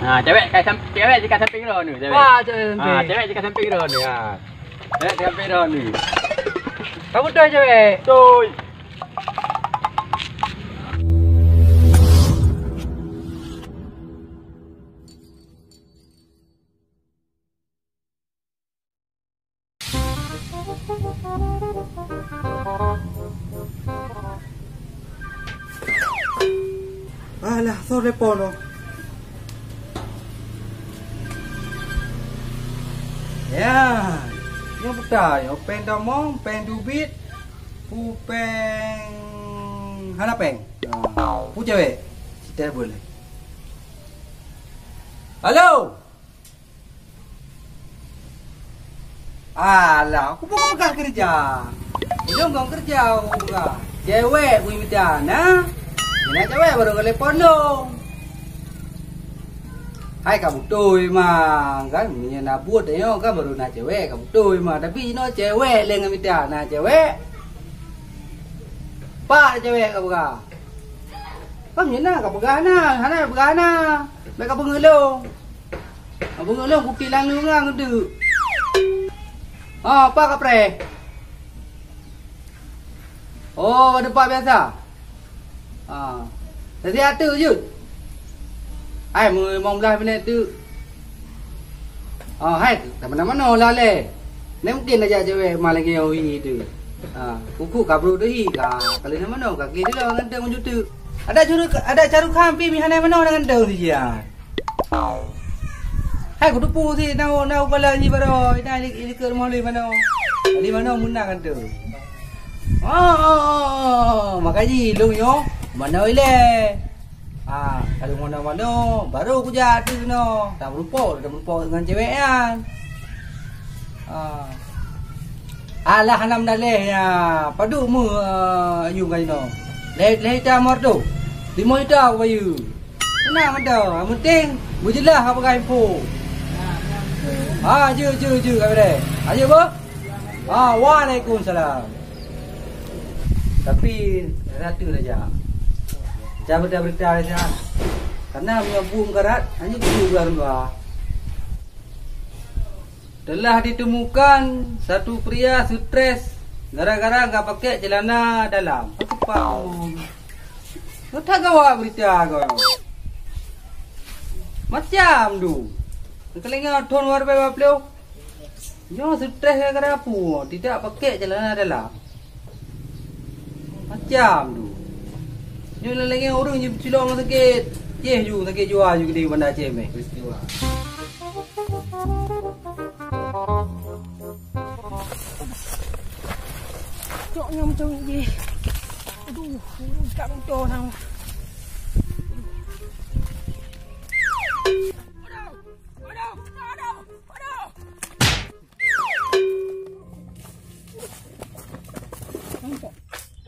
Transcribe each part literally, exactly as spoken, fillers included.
Ha, cewek ka sam-, cewek jika samping droeneuh, cewek. Wah, cewek samping. Ha, cewek jika samping droeneuh, ha. Cewek jika samping droeneuh. Kamu beutôi, cewek? Beutôi. Alah, soe telepon tu? Ya, nyoe buta, nyoe péng tamong, péng teubiet, peue péng hana péng. Ah, peue cewek? Cita boleh. Halo! Alah, aku bukan peugah kerja. Ulôn kon kerja aku peugah. Cewek ku mita na. Na cewek baru telepon lôn. Hai ka beutôi ma, kan? Meunyoe na buet nyoe kan baru na cewek, ka beutôi ma. Tapi inoe cewek lé ngon mita na cewek. Pak cewek ka peugah. Kan meunyoe na ka peugah na, hana peugah na. Bèk ka peungeulong. Abang Ulôn kupi lalu ngang tu. Ha, apa kapreh? Oh, ada pak biasa. Ha. Jadi atu jeuet. Hai, mu limong belas minit tu. Ha, hai, tak mana-mana lah leh. Ni mungkin aja cewek mah lagi yang wi tu. Ha, kuku kabru tu hi ka. Kalau nama no kaki dia lah ngan tu. Ada curuk, ada caruk hampi mi hana mana dengan tu dia. Hai, kuteupeu sit na, na kepala jih baroe, na li, likot rumoh lé manoe. Li manoe meunang tu. Oh, oh, oh, oh. Maka jih lôn nyoe manoe ilée. Ah, kalau manoe-manoe baru kujak tu no. Tak meurupok, tak meurupok dengan cewek nyan. Ah. Alah, hana meudaleh nya. Padub mu, ah, ayue ka jinoe. Lhèe, lhèe juta meuhardôh. Limong juta kubayeue. Seunang mantong. Nyang penting beujeulaih haba ka info. Ha, jeuet, jeuet, jeuet, ka beureh. Ha, jeuet, boh? Ha, waalaikumsalam. Tapi, rata saja. Baca berita-berita saja. Karena meunyoe bum karat, hanya gitu luar luar. Telah ditemukan satu pria stres gara-gara nggak pakai celana dalam. Apa ngomong? Kau tak gawa berita kau. Macam tu. Kelinga thon dua ribu dua puluh. Nyoe stres gara-gara apa? Tidak pakai celana dalam. Macam tu. Nyoe lagèe ureueng jipeucilong sakét. Ceh ju, sakét jua ju geude banda Aceh meh. Peristiwa. Cok nyoe macam ni. Aduh, tak betul nah.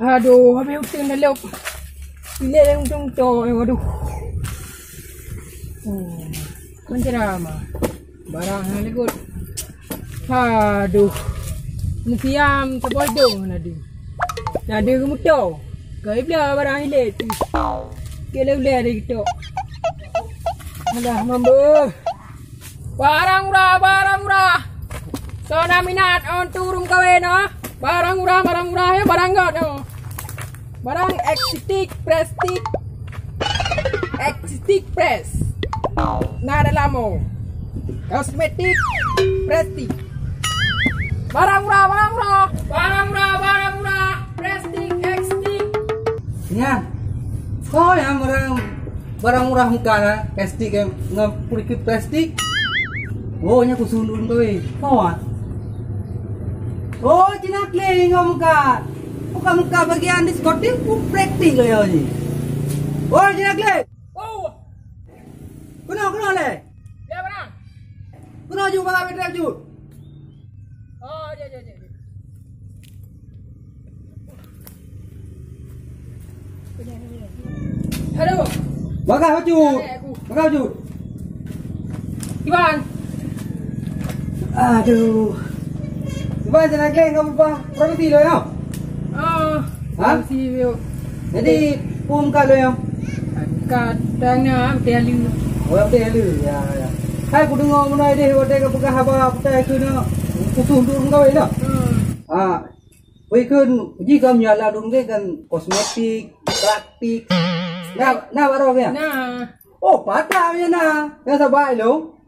Aduh, habis utang dalam. Pilih yang utang tu, aduh. Oh, macam mana? Barang hana likot. Aduh. Meusiam saboh dong hana dong. Hana dong muto. Kai bela barang hilet. Keu lé-lé dari kitok. Alah, mambo. Barang murah, barang murah. Soe na minat, on turun kawen, ah. Barang murah, barang murah, ya, barang gèt, oh. Barang estetik, prestik. Estetik press. Na dalam, oh. Kosmetik, prestik. Barang murah, barang murah. Barang murah, barang murah. Prestik, estetik. Nyan. Kau yang barang Barang murah muka na, plastik, eh, ngon plastik. Oh, nya kusun ulôn kawé. Kawan. Oh, Cina Kling ngon muka. Bukan muka bagian diskotik, ku praktik lo ya ni. Oh, Cina Kling. Oh. Kena, kena le. Ya, barang. Kena ju, barang, ju. Oh, ya, ya, ya, ya. Halo. Bagah bacut. Bagah bacut. Iban. Aduh. Iban, jangan geng, kamu bah. Properti lo ya? Ah. Ha? Properti lo. Jadi, pun ka lo ya? Ka tanya, tiali. Watèe le, ya, ya. Hai, kudeungö meunoe deh, watèe ka peugah haba putai keunoe, khusus untuk ureueng kawin dah. Hmm. Ha. Wei kheun, ji ka meunyalah dum ke kan kosmetik, praktik. Na, na baroe ya? Nah. Oh, patak ya na. Ya sabai lo.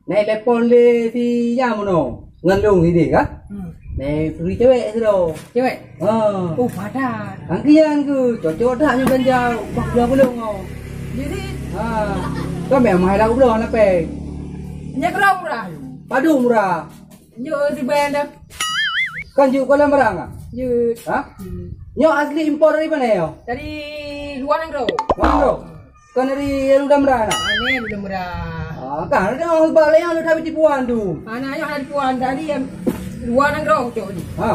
Nai telepon lé si nyang meunoe. Ngon lôn sideh kan? Hmm. Nai peuri cewek sidroe. Cewek? Ha. Oh, padat. Angkian ke? Cocok dak nyoe ganja bak dua puluh ngo. Jadi? Ha. Kami amai dah udah nak peng. Nyak kerang murah. Padum murah. Nyoe si brand dah. Kan jeuet Kuala Lumpur ah? Jeuet. Ha? Hmm. Nyoe asli impor dari mana ya? Dari luar negeri. Luar negeri? Kan dari Rudamra nak? Aneh Rudamra. Ah, kan ada orang sebab lain ada tapi tipuan tu. Anak nyoe ada tipuan dari yang luar negeri cok ni. Ha.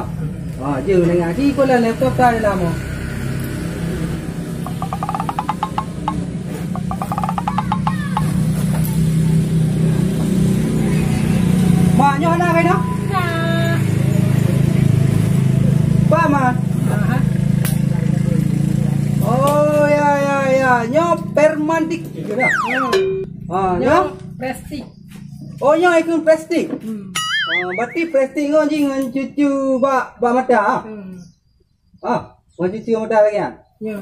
Ha, je dengan si Kuala laptop tak ada lama. Mak, nyoe hana keunoe? Hana. Ba, Mak? Hana. Oh, ya, ya, ya. Nyoe permantik. Ya. Ha, nyoe? Nyoe plastik. Oh, nyoe ikon plastik. Hmm. Oh, berarti plastik ngon jih ngon cucu bak, bak mata, ah? Hmm. Ah, mau cuci mata lagi, ah? Ya.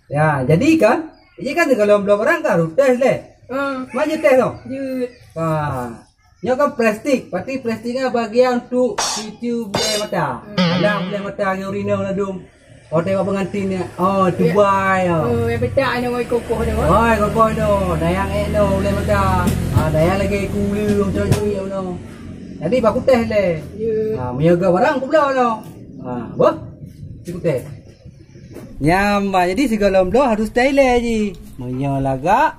Ya, jadi kan, jadi kan kalau belum orang kan harus tes leh. Ah. Mana tes tu? Jut. Ah. Nyoe kan plastik, berarti plastiknya bagian untuk cuci bulai mata. Hmm. Ada bulai mata yang urina ladum. Oh, tengok pengantin ni. Oh, tubai, oh. Oh, yang petak ni, oi, kokoh tu. Oi, kokoh tu. Dayang eh tu, bulai mata. Ah, dayang lagi kulim, macam tu, ya, tu. Jadi, baku tes leh. Ya. Ah, menyaga barang, aku belah tu. Ah, boh? Cukup tes. Nyam, bah, jadi sigohlom bloe harus tai lé jih. Meunyoe lagak,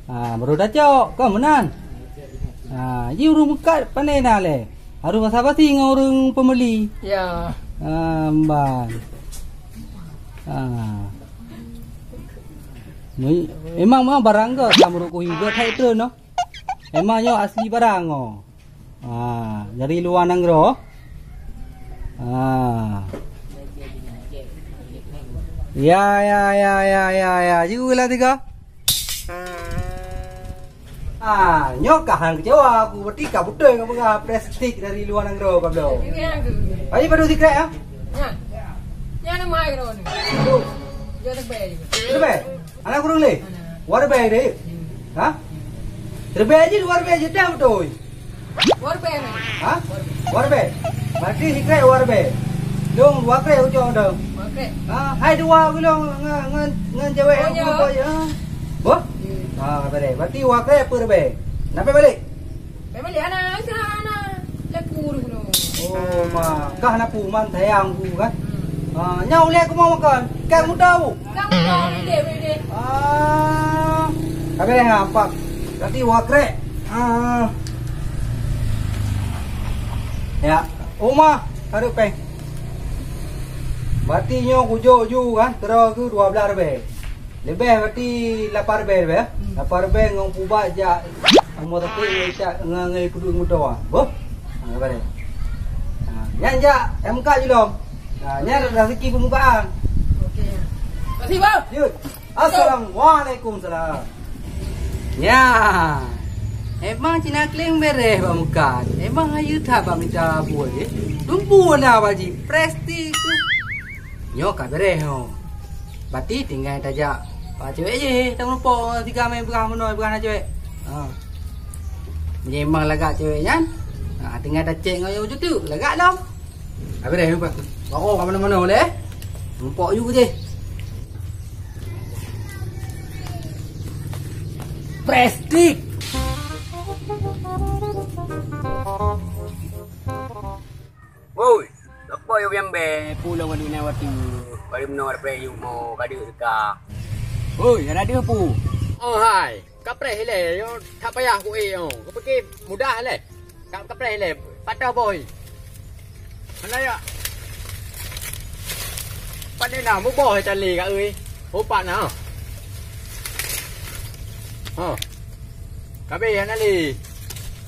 ha, baru tacok, kon meunan. Ha, ji ureueng meukat pandai na lé. Harus basa-basi ngon ureueng peumeuli. Ya. Ha, mban. Ha. Mui-, emang, memang barang ke sama rukuh ibu hai tu noh. Emang nyoe asli barang oh. Ha, dari luar nanggroe. Ha. Ya, ya, ya, ya, ya, ya. Juga lah tiga. Ah, nyoe kah hang kecewa aku, berarti ka beutôi ngon peugah plastik dari luar nanggroe ka bloe. Ayo padu sikrek ah. Nya. Nya nama ai kena ni. Aduh. Dia tak baik. Dia tak baik. Anak kurang leh? Anak. Wareubèe deh? Ha? Reubèe jih, dua reubèe jih dah beutôi. Wareubèe meh. Ha? Wareubèe. Berarti sikrek wareubèe. Lôn dua krek ucok dah. Dua krek. Ha, hai dua kilo ngon, ngon, ngon cewek. Oh, ya. Boh? Ya. Ha, berarti dua krek peureubèe. Nampak balik? Memang lihat anak, anak, anak. Laku dulu. Oh, ma. Kah na pu man sayang ku kan? Hmm. Ah, nyau ulèe ku mau makan. Kan muda bu. Kan muda, boleh, boleh. Ah. Tapi dah nampak. Berarti wakrek. Ah. Ya. Uma, taruh peng. Berarti nyoe kujok ju kan, terus ke dua belas lebih. Leubeh berarti lapan reubèe leubeh, ya? Hmm. Lapan reubèe ngon pubat jak rumoh sakét ngon Ishak ngon, ngon Kudu Mutoa. Boh? Ha, leubeh. Ha, nyan jak M K jilom. Ha, nyan raseuki peumukaan. Oke. Makasih, Bang. Yuk. Assalamualaikum salam. Ya. Emang Cina Kling bereh bak muka. Emang ayu that bak mita buah je. Tumpu na baji. Presti tu. Nyoe ka bereh nyoe. Berarti tinggai tajak, ah, cewek je, tameureumpok ngon tiga meuh peugah meunoe, peugah na cewek. Ha. Meunyoe memang lagak cewek nyan, ha, tinggai tacek ngon nyoe cutu, lagak lom. Ka bereh nyoe, Pak. Bawa ka manoe-manoe lé. Meureumpok ju je. Plastik. Woi, sopo yue nyambe pulo ngon dunia wati? Bari meunoe dapet yue mo kadeuh teuka. Woi, ada deuh pu? Oh hai, kapreh ilèe, yo that payah ku e yo. Kupike mudah lé. Ka kapreh ilèe, patah boh. Mana ya? Pandai na muboh tali ka euy. Upat na. Ha. Kabeh hana lé.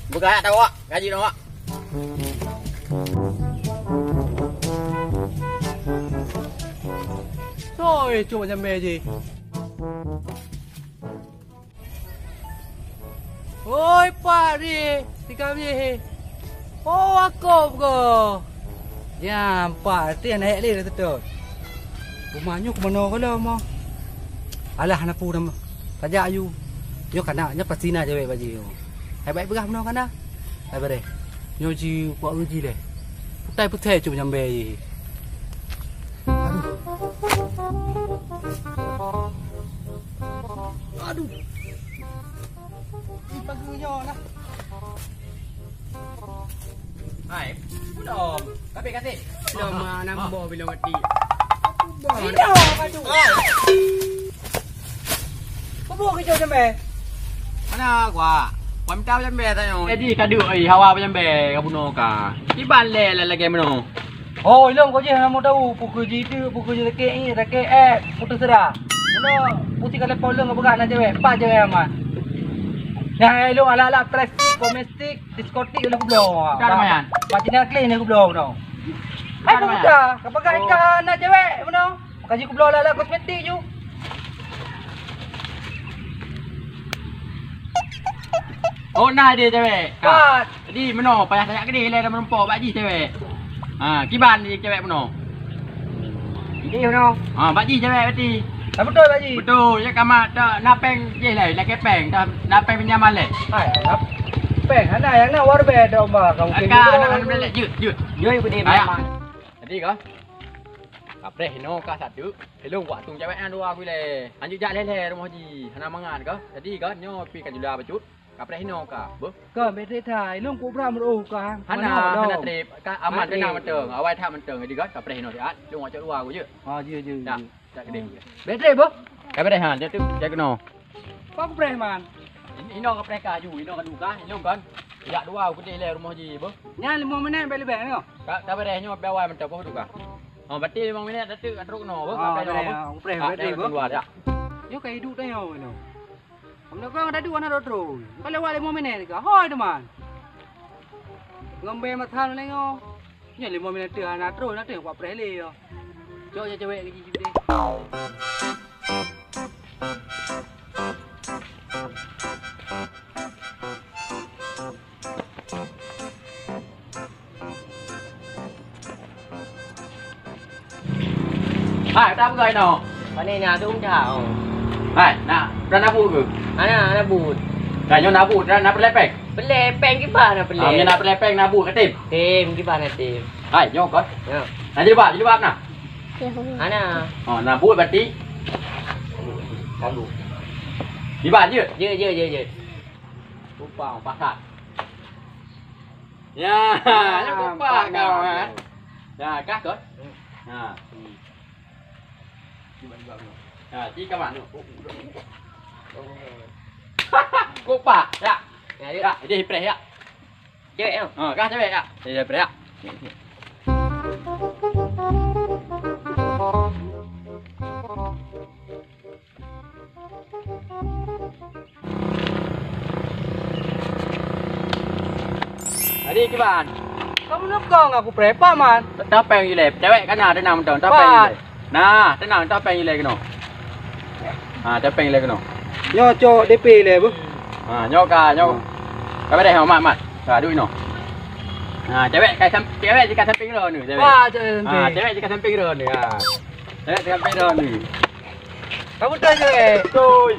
Beugah tak awak, gaji awak. Oi, cok jamé jih. Oi, Pak Ri, tinggai bie. Oh, akop ko. Ya, Pak, ti aneuk lé dah teutôt. Rumah nyoe keunoe ka lom, oh. Alah, hana peue dah. Tajak aju. Nyoe kana, nyoe pasti na jaweueb bak jih. Hai, baik peugah meunoe kana. Hai, bareh. Nyoe ji kuat uji lé. Putai-putai cuma nyambe ji. Aduh. Aduh. Di pageue nyoe lah. Hai, belum. Tapi kasih. Belum, ah, nambah belum mati. Belum, aduh. Hai. Kau bawa kerja jambe? Mana gua? Gua minta jambe tanya. Jadi kadu ai hawa jambe ka bunoe ka. Kiban lé lagèe meunoe. Oh, ilong kau je hana mau tahu, pukul ji tu, pukul ji sakit ni, sakit eh, putus sera. Mula pusi kali polong kau pegang nak cewek, empat cewek aman. Nah, ilong alat-alat plastik, domestik, diskotik udah kubloe. Dah lumayan. Pak Cina clean ni kubloe tu. Hai, kau dah, kau pegang ikan nak cewek, mana? Maka ji kubloe alat-alat kosmetik ju. Oh, na dia cewek. Pat. Jadi meunoe payah tajak keudeh ilèe dah meurumpok bak jih cewek. Ha, kiban jih cewek meunoe. Jadi meunoe. Ha, bak jih cewek berarti. Tak betul bak jih. Betul, ya kamat tak na péng jih lah, lakèe péng, tak na péng pinjaman lé. Hai, ap-, péng hana yang nak warbe dah umbah kau. Aka anak anak lé, jut, jut. Jui budi memang. Jadi kau. Kapreh inoe ka satu. Ilong wak tung cewek na dua aku lé. Anjuk jak lé-lé rumoh ji. Hana mangat kau. Jadi kau nyoe pi ka jula bacut. Kapreh inoe ka. Beuh. Ka, bèk trép that. Ilong kuk brat meurôh ka. Hana, hana trép. Ka aman, tenang mantong. Awai that mantong. Jadi kan, kapreh inoe siat. Ilong wacok luwa ku je. Ha, je, je. Dah, tak kena. Bèk trép, beuh. Kapreh ha, jatuh, jatuh kena. Kok kapreh, Man? Inoe kapreh ka aju, inoe ka duka, ilong kan. Jak dua ku deh lé rumoh ji, beuh. Nyan limong minit bèk leubeh, nyoe. Ka, kapreh nyoe bèk awai mantong, beuh, duka. Oh, berarti limong minit dah tu, ka trok kena, beuh. Ah, kapreh, beuh. Kapreh, berarti, beuh. Nyoe ka hidup dah nyoe, nyoe. Kamu nak kau dah dua na rot terus. Kau lewat lima minit ke? Hoi, teman. Ngembe mata lu lengo. Nyan lima minit tu na terus, na terus buat preh le yo. Cok je cewek ke ji deh. Hai, tak peugah inoe. Pane na tu dah. Hai, nak, dah nabut ke? Ana, nabut. Dah nyoe nabut, dah nak peulepeng. Peulepeng kiban na peulepeng. Ah, nyoe nak peulepeng nabut ke tim? Tim kiban na tim. Hai, nyoe kau. Ya. Nah, jilbab, jilbab nah. Ana. Oh, nabut berarti. Nabut. Jilbab je. Je, je, je, je. Lupa pasal. Ya, ya, lupa kau, ha. Ya, kah kau? Ya. Ha, ti ka mana? Lupa, ya. Ya, ya. Ya, dia preh ya. Cewek ya. Ha, kah cewek ya. Dia preh ya. Adi kiban. Kamu nukong aku prepa man. Tapeng ilé, cewek kana tenang mantong, tapeng ilé. Nah, tenang, tapeng ilé keno. Ha, tapeng ilé keno. Nyo cok D P ilé bu. Ha, nyo ka, nyo. Ka beres, mat, mat. Ha, duek ino. Ha, cewek ka sam-, cewek ka samping ro ni, cewek. Ha, cewek samping ro ni. Ha. Cewek ka samping ro ni. Kamu dah cewek. Betul.